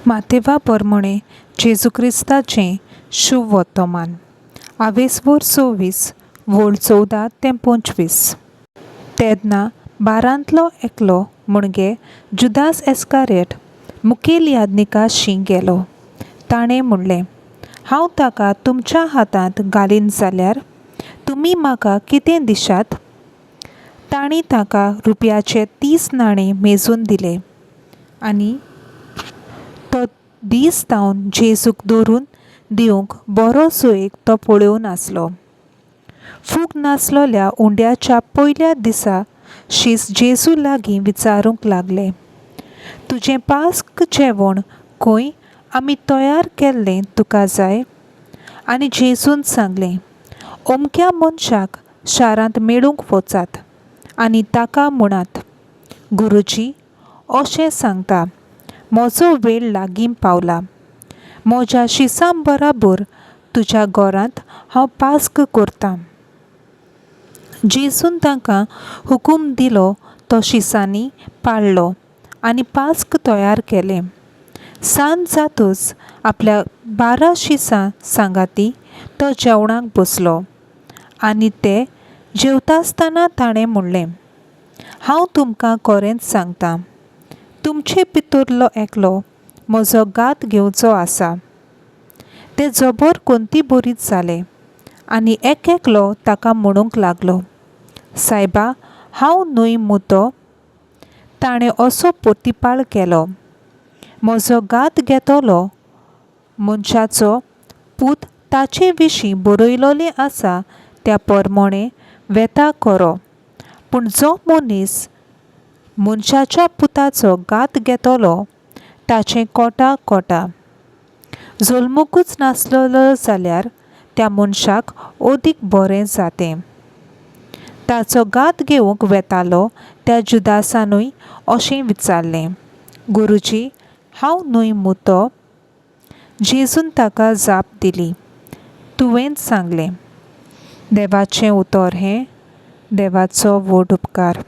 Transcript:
मातेवा पोरमोणें जेजू क्रिस्ताचें शुभ वर्तमान आवेसवोर 26 वोळ 14 ते 25. तेन्ना बारांतलो एकलो मुणगे जुदास एस्कारेट मुखेल याज्ञिकाशी गेलो. ताणें म्हणलें, हांव ताका तुमच्या हातांत घालीन जाल्यार तुमी म्हाका कितें दिशात? तांणी ताका रुपयाचे 30 नाणें मेजून दिले आनी तो दीस धांवन जेजूक धरून दिवंक बरो सुयेग तो पळोवन आसलो. फूग नासलोल्या उंड्याच्या पयल्या दिसा शीस जेजू लागीं विचारूंक लागले, तुजें पास्क जेवण खंय आमी तयार केल्लें तुका जाय? आनी जेजून सांगलें, अमक्या मनशाक शारांत मेळूंक वचात आनी ताका म्हणात, गुरुजी अशें सांगता, म्हजो वेळ लागीं पावला, म्हज्या शिसां बराबर तुज्या घरांत हांव पास्क करतां. जेजून तांकां हुकूम दिलो तो शिसांनी पाळ्ळो आनी पास्क तयार केलें. सांज जातच आपल्या 12 शिसां सांगाती तो जेवणाक बसलो आनी ते जेवतासतना ताणें म्हणलें, हांव तुमकां खरेंच सांगता, तुमचे भितरलो एकलो म्हजो घात घेवचो आसा. ते जबर कोंती बरीच जाले आनी एक एकलो ताका म्हणूंक लागलो, सायबा, हांव न्हय मू तो? ताणें असो प्रतिपाळ केलो, म्हजो घात घेतलो मनशाचो पूत ताचे विशीं बरयलोलें आसा त्या परमोणें वेता खरो, पूण जो मनीस मनशाच्या पुताचो घात घेतलो ताचें कोटा कोटा. जल्मुकूच नासलेलो जाल्यार त्या मनशाक अदीक बरें जातें. ताचो घात घेवंक वेतालो त्या जुदासानूय अशें विचारलें, गुरुजी, हांव न्हय मू तो? जेजून ताका जाप दिली, तुवेंच सांगलें. देवाचें उतर हें देवाचो व्हड उपकार.